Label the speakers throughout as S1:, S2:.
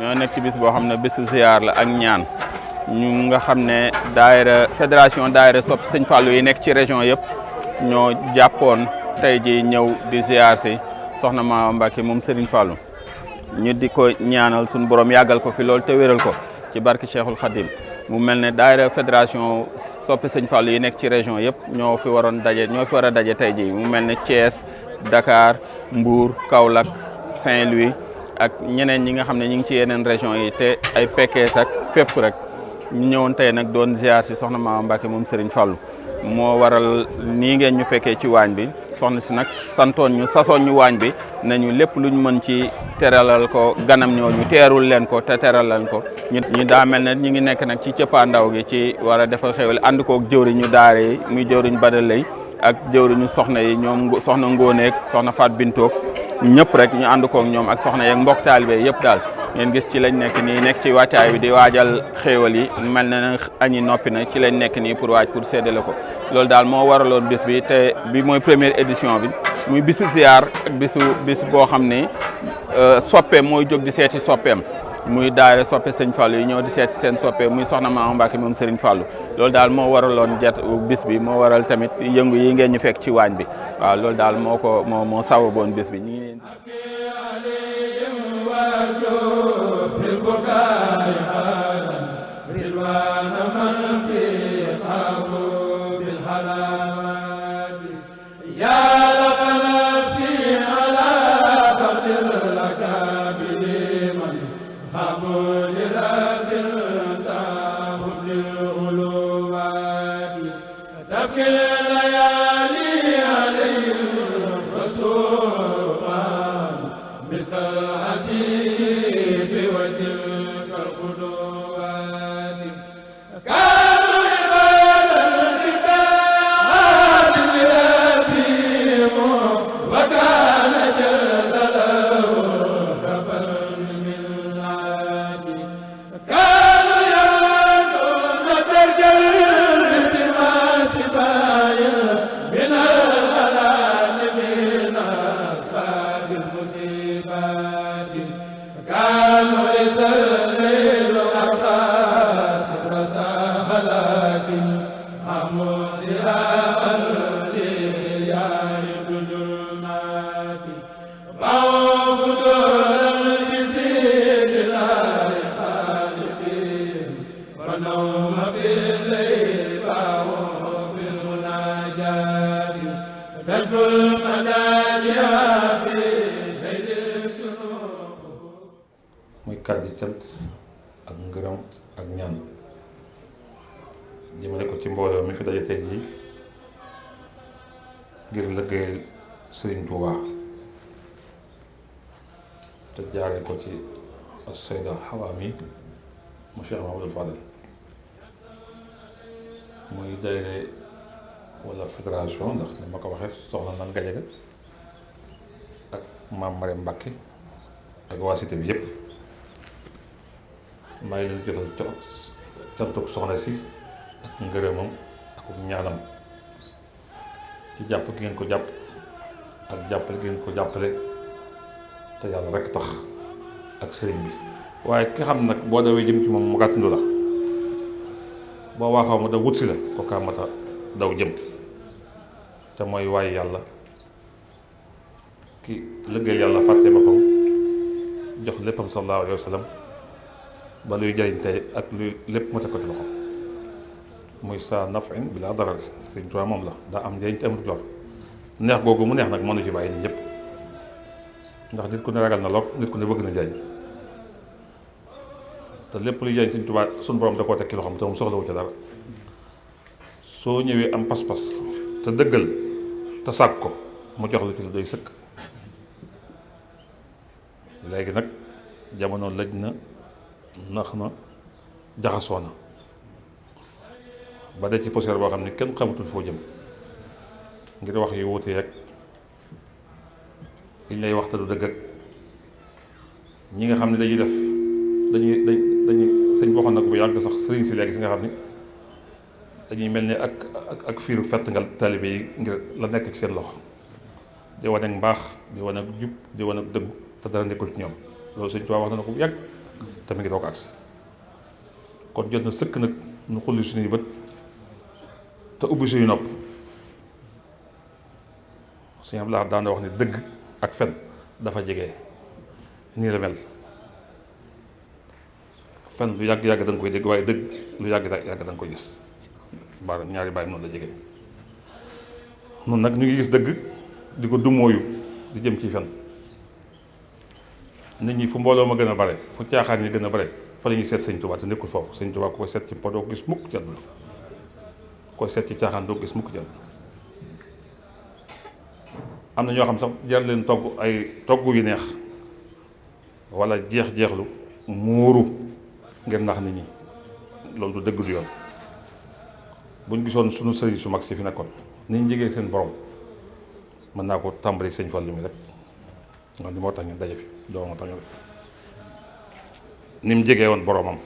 S1: ñoo nekk ci bis boo xam ne bisu ziar la ak ñaan ñu nga xam ne daayira fédération daayira sopp sëñ Fallou yi nekk ci région yëpp ñoo jàppoon tey ji ñëw di ziar si soxna Maama Mbacke moom Serigne Fallou ñu di ko ñaanal suñu borom yàggal ko fi loolu te wéral ko ci barke Cheikhul Khadim mu mel ne daayira fédération soppi sëñ Fallou yi nekk ci région yëpp ñoo fi war a daje tey ji mu mel ne Thiès Dakar Mbour Kaolack Saint-Louis ak ñeneen ñi nga xam ne ñu ngi ci yeneen région yi te ay Pekes ak fépp rek ñu ñëwoon tey nag doon ziar si soxna Maama Mbacke moom Serigne Fallou moo waral nii ngeen ñu fekkee ci waañ bi soxna si nag sasoon ñu waañ bi nañu lépp luñ mën ci teralal ko ganam ñooñu teerul leen ko te teral leen ko ñu daa mel ne ñu ngi nekk nag ci cëppaandaw gi ci war a defal xewal ànd koog jëwriñu daare yi muy jëwriñ Badalay ak jëwriñu soxna yi ñoom soxna Ngóoneeg soxna Faat Bintoog ñëpp rek ñu ànd koog ñoom ak soxna yeeg mbokk taalibe yëpp daal ngeen gis ci lañ nekk nii nekk ci wàccaay bi di waajal xéewal yi mel na ne añi noppi na ci lañ nekk nii pour waaj pour séddale ko loolu daal moo waraloon bis bi te bi mooy première édition bi muy bisu ziar ak bis boo xam ne soppeem mooy jóg di seeti soppeem muy daayira soppe sëñ Fallou yi ñëw di seeti seen soppe muy soxna Maama Mbacke moom Serigne Fallou loolu daal moo waraloon bis bi moo waral tamit yëngu yi ngeen ñu fekk ci waañ bi waaw loolu daal moo sawaboon bis bi ñu ngi leen
S2: muy kàddu cant ak ngërëm ak ñaan jëmale ko ci mbooloo mi fi daje tey jii ngir liggéeyal Sëriñ Tuubaa te jaaree ko ci as-Sayda Hawa mi mu Cheikh Mahamadul Fadal muy daayira wala fédération ndax ni ma ko waxee soxna nan Gajaga ak maam Mariam Mbacke ak waa cité bi yëpp maa ngi leen jotal cantuk soxna si ak ngërëmam ak ñaanam ci jàpp gi ngeen ko jàpp ak jàppale gi ngeen ko jàppale te yàlla rek tax ak sëriñ bi waaye ki xam nag boo dawee jëm ci moom mu gàttandu la boo waaxaw ma da wut si la ko kaamata daw jëm te mooy waaye yàlla ki liggéeyal yàlla fàtte boppam jox léppam sallallahu alayhi wa sallam ba luy jëriñ tey ak luy lépp mu teg ko ci loxo muy saa nafin bi laa darar Sëriñ Tuubaa moom la daa am njëriñ te amul lor neex googu mu neex nag mënu ci bàyyi nit ñëpp ndax nit ku ne ragal na lor nit ku ne bëgg na njëriñ te lépp luy jëriñ Sëriñ Tuubaa suñu borom da koo teg ci loxoom te moom soxlawu ca dara soo ñëwee am pas-pas te dëggal te sàkk ko mu jox la ci lu doy sëkk léegi nag jamono lëj na nax na jaxasoo na ba de ci poussière boo xam ne kenn xamatul foo jëm ngir wax yu wuute rek liñ lay waxta du dëgg ak ñi nga xam ne dañuy def dañuy sëñ waxoon na ko bu yàgg sax sëriñ si léegi si nga xam ne dañuy mel ni ak fiiru fett nga taalibe yi ngir la nekk ci seen loxo di wane ak mbaax di wane ak jub di wane ak dëggu te dara nekkul ci ñoom loolu sëñ Tuubaa wax na ko bu yàgg te mi ngi doo ko agsi kon jot na sëkk nag nu xulli suñuy bët te ubbi suñu nopp sëñ Abdou daan wax ne dëgg ak fen dafa jege nii la mel fen lu yàgg-yàgg da nga koy dégg waaye dëgg lu yàgg-yàgg da nga koy gis baara ñaari bàyyi noonu la jege nun nag ñu ngi gis dëgg di ko dumóoyu di jëm ci fen nit ñi fu mbooloo ma gën a bare fu caaxaan yi gën a bare fa la ñuy seet sëñ Tuubaa te nekkul foofu sëñ Tuubaa ku koy seet ci po doo ko gis mukk ci àdduna koy seet ci caaxaan doo ko gis mukk ci àdduna am na ñoo xam sax jar leen togg ay togg yu neex wala jeex-jeexlu muuru ngir nax nit ñi loolu du dëgg du yoon buñ gisoon sunu sëriñ su mag si fi nekkoon niñ jegee seen borom mën naa ko tàmbali sëñ Fallu mi rek nga ni moo tax ñu daje fi doo moo tax ñu ni mu jegee woon boromam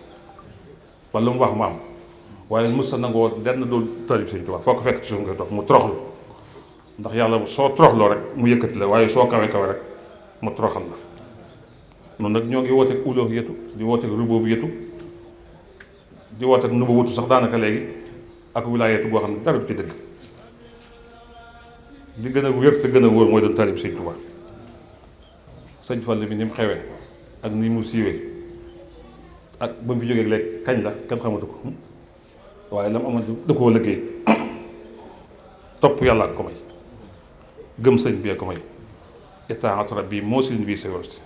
S2: wala lu mu wax mu am waaye mës sa nangoo lenn doon talib sëñ Tuubaa foo ko fekk ci suuf nga toog mu toroxlu ndax yàlla soo toroxloo rek mu yëkkati la waaye soo kawe kawe rek mu toroxal la noonu nag ñoo ngi wooteeg uluhiyatu di wooteeg rububiyatu di wooteeg nubuwatu sax daanaka léegi ak wilaayatu boo xam ne dara du ci dëgg li gën a wér te gën a wóor mooy doon talib sëñ Tuubaa sëñ Fall bi ni mu xewee ak ni mu siiwee ak ba mu fi jógee léegi kañ la kenn xamatu ko waaye la mu amoon da koo liggéey topp yàlla ak ko may gëm sëñ bi ko may itaatu rabbi moo si bii sa wérti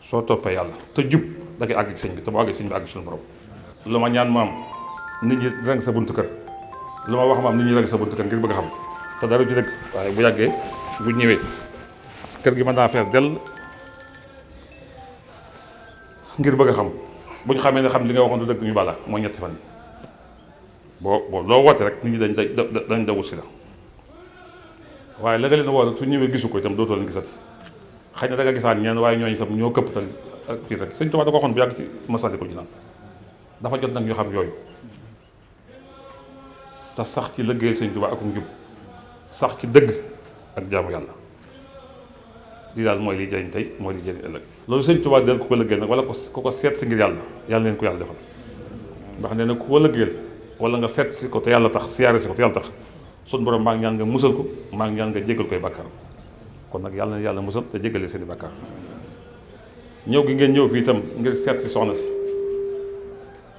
S2: soo toppee yàlla te jub da ngay àgg ci sëñ bi te bu àgg ci sëñ bi àgg suñu borom lu ma ñaan maam nit ñi rang sa buntu kër lu ma wax maam nit ñi rang sa buntu kër ngir bëgg a xam te dara ci dëgg waaye bu yàggee bu ñëwee kër gi mën naa fees dell ngir bëgg a xam bu ñu xamee ne xam li nga waxoon du dëgg ñu bala mooy ñetti fan yi boo loo woote rek nit ñi dañ dawut si la waaye la nga leen woo rek su ñëwee gisu ko itam dootoo leen gisati xëy na da nga gisaan ñeen waaye ñooñu itam ñoo këppatal ak fii rek sëñ Tuubaa da ko waxoon bu yàgg ci Masaalikul Jinaan dafa jot nag ñu xam yooyu te sax ci liggéeyal sëñ Tuubaa ak njub sax ci dëgg ak jaamu yàlla lii daal mooy liy jëriñ tey mooy liy jëriñ ëllëg loolu sëñ Tuubaa del ku ko liggéeyal nag wala ku ko seet si ngir yàlla leen ko yàlla defal ndax nee na ku ko liggéeyal wala nga seet si ko te yàlla tax siyaare si ko te yàlla tax sun borom maa ngi ñaan nga musal ko maa ngi ñaan nga jégal koy bàkkaar kon nag yàlla na yàlla musal te jégalee seen i bàkkaar ñëw gi ngeen ñëw fii itam ngir seet si soxna si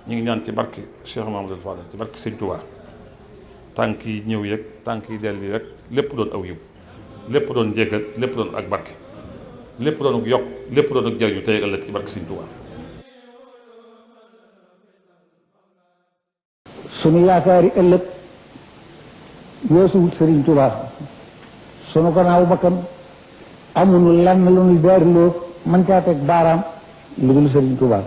S2: ñu ngi ñaan ci barki Cheikh Mamadou Fadal ci barki sëñ Tuubaa tànk yi ñëw yeeg tànk yi del bi rek lépp doon aw yiw lépp doon jéggal lépp doon ak barke lépp doon ak yokk lépp doon ak jariñu tey ëllëg ci barki sëñ Tuubaa
S3: sunu yaakaari ëllëg yoosuwut sëriñ Tuubaa sunu gannaaw bakkan amuñu lenn lu ñu daariloo mën caa teg baaraam lu dul sëriñ Tuubaa